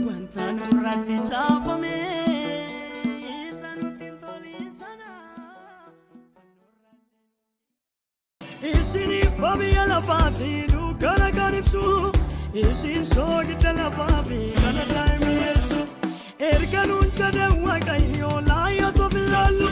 Wanta nurratti caafame isa nutti hin tolin sana. Isiniif biyya lafaati dukkana kan ibsu, isin soogidda lafaa fi kan addaa mi'eessu. Erga nuun jedhe Waaqayyo laayyoo toof ilaallu.